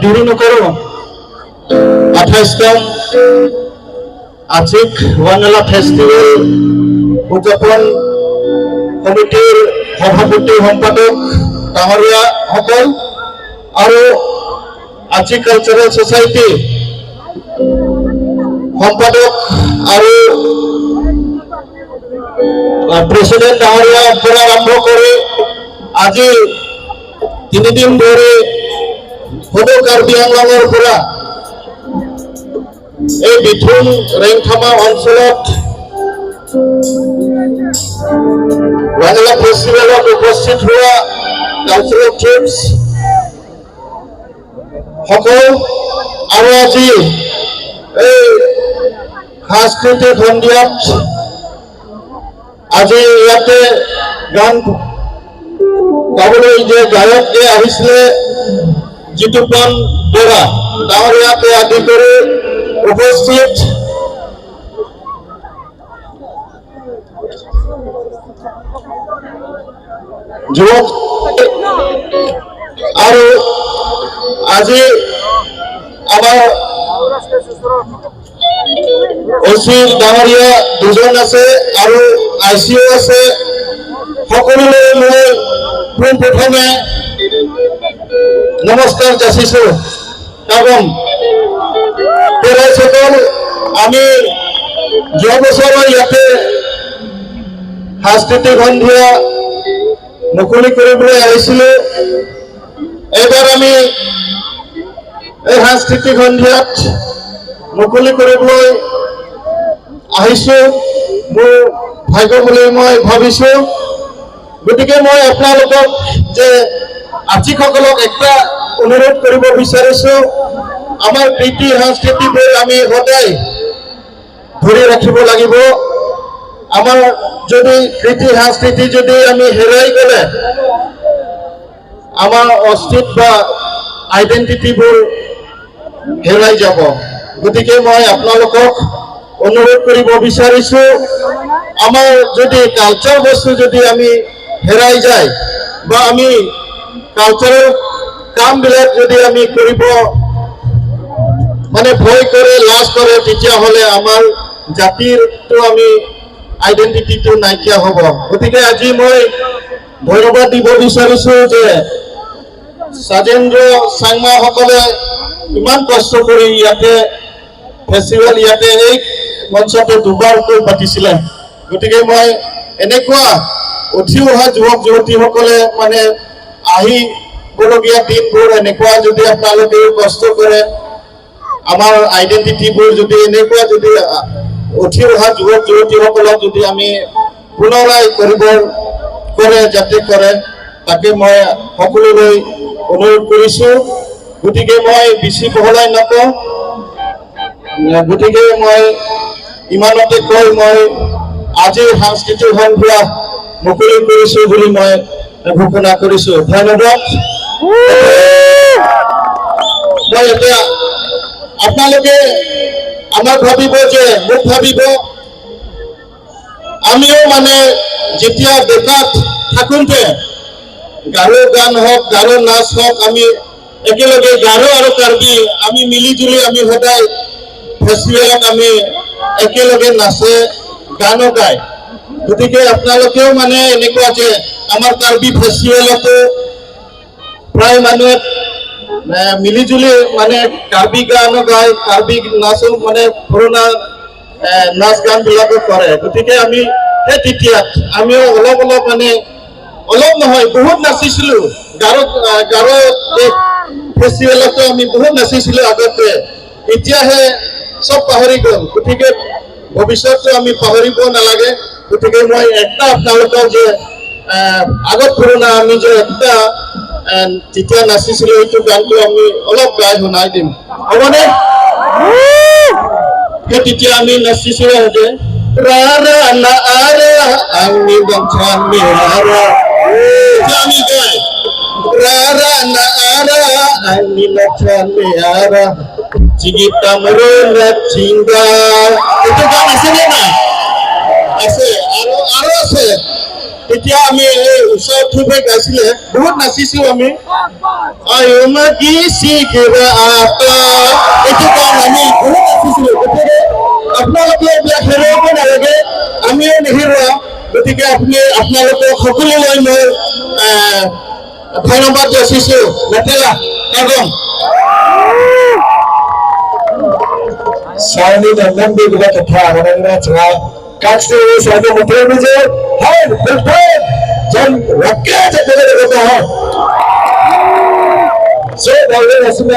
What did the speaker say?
দেৰি নকৰোঁ। 28তম আচিক ৱাংএলা ফেষ্টিভেল উদযাপন সমিতিৰ সভাপতি, সম্পাদক ডাঙৰীয়াসকল আৰু আচিক কালচাৰেল ছ'চাইটি সম্পাদক আৰু প্ৰেচিডেণ্ট ডাঙৰীয়াৰ পৰা আৰম্ভ কৰি আজি 3 দিন ধৰি সদৌ কাৰ্বি আংলঙৰ পৰা এই বিথুং ৰেংথামা অঞ্চলত ৱাংএলা ফেষ্টিভেলত উপস্থিত হোৱা কালচাৰেল ট্ৰুপছ সকল আৰু আজি এই সাংস্কৃতিক সন্ধিয়াত আজি ইয়াতে গান গাবলৈ যে গায়ক যে আহিছিলে জিতুপন বৰা ডাঙৰীয়াকে আদি কৰি উপস্থিত যুৱক আৰু আজি আমাৰ অচি ডাঙৰীয়া দুজন আছে আৰু I C অ' আছে, সকলোলৈ মই পোনপ্ৰথমে নমস্কাৰ যাচিছো। কাৰণ তেখেতসকল আমি যোৱা বছৰৰ ইয়াতে সাংস্কৃতিক সন্ধিয়া মুকলি কৰিবলৈ আহিছিলোঁ। এইবাৰ আমি এই সাংস্কৃতিক সন্ধিয়াত মুকলি কৰিবলৈ আহিছোঁ, মোৰ ভাগ্য বুলি মই ভাবিছোঁ। গতিকে মই আপোনালোকক যে আচিকসকলক একটা অনুৰোধ কৰিব বিচাৰিছোঁ, আমাৰ কৃতি সংস্কৃতিবোৰ আমি সদায় ধৰি ৰাখিব লাগিব। আমাৰ যদি কৃতি সংস্কৃতি যদি আমি হেৰাই গ'লে আমাৰ অস্তিত্ব বা আইডেণ্টিটিবোৰ হেৰাই যাব। গতিকে মই আপোনালোকক অনুৰোধ কৰিব বিচাৰিছোঁ, আমাৰ যদি কালচাৰ বস্তু যদি আমি হেৰাই যায় বা আমি কালচাৰেল কামবিলাক যদি আমি কৰিব মানে ভয় কৰে, লাজ কৰে, তেতিয়াহ'লে আমাৰ জাতিৰটো আমি আইডেণ্টিটিটো নাইকিয়া হ'ব। গতিকে আজি মই ধন্যবাদ দিব বিচাৰিছোঁ যে সাজেন্দ্ৰ চাংমাসকলে ইমান কষ্ট কৰি ইয়াতে ফেষ্টিভেল ইয়াতে এই মঞ্চতে দুবাৰকৈ পাতিছিলে। গতিকে মই এনেকুৱা উঠি অহা যুৱক যুৱতীসকলে মানে আহিবলগীয়া দিনবোৰ এনেকুৱা যদি আপোনালোকেও কষ্ট কৰে, আমাৰ আইডেণ্টিটিবোৰ যদি এনেকুৱা যদি উঠি অহা যুৱক যুৱতীসকলক যদি আমি পুনৰাই কৰিব কৰে যাতে কৰে, তাকে মই সকলোলৈ অনুৰোধ কৰিছোঁ। গতিকে মই বেছি বহলাই নকওঁ। গতিকে মই ইমানতে কৈ মই আজিৰ সাংস্কৃতিক সন্ধিয়া মুকলি কৰিছোঁ বুলি মই ঘোষণা কৰিছোঁ। ধন্যবাদ। মই এতিয়া আপোনালোকে আমাক ভাবিব যে মোক ভাবিব, আমিও মানে যেতিয়া ডেকাত থাকোঁতে গাৰো গান হওক, গাৰো নাচ হওক, আমি একেলগে গাৰো আৰু কাৰ্বি আমি মিলি জুলি আমি সদায় ফেষ্টিভেলত আমি একেলগে নাচে, গানো গায়। গতিকে আপোনালোকেও মানে এনেকুৱা যে আমাৰ কাৰ্বি ফেষ্টিভেলতো প্ৰায় মানুহে মিলি জুলি মানে কাৰ্বি গানো গায়, কাৰ্বি নাচো মানে পুৰণা নাচ গানবিলাকো কৰে। গতিকে আমি সেই তেতিয়া আমিও অলপ অলপ মানে অলপ নহয়, বহুত নাচিছিলো। গাৰো গাৰো ফেষ্টিভেলতো আমি বহুত নাচিছিলো আগতে, এতিয়াহে চব পাহৰি গ'ল। গতিকে ভৱিষ্যতটো আমি পাহৰিব নালাগে। গতিকে মই একটা আপোনালোকক যে আগত পুৰণা আমি যে একটা তেতিয়া নাচিছিলো, এইটো গানটো আমি অলপ গাই শুনাই দিম, হ'বনে? সেই তেতিয়া আমি নাচিছিলো যে ৰা না আৰা আমি মেৰা, তেতিয়া আমি গাই ৰা না আৰা আমি মেৰা জিগিতাম ৰো চিংগা। এইটো গান আছে নে নাই? আছে। আৰু আৰু আছে। আছে, তেতিয়া আমি এই ওচৰত থুপে গাইছিলে, বহুত নাচিছো আমি। এইটো গান আমি বহুত নাচিছিলো। গতিকে আপোনালোকে এইবিলাক হেৰুৱাব নালাগে, আমিও নেহেৰুৱা। গতিকে আপোনালোকক সকলোলৈ মই ধন্যবাদ যাচিছো। Metela কাগম। Sani Nandi juga kata orang cakap kaksi satu motor ni hai betul jan rakyat jadi kata ha so boleh.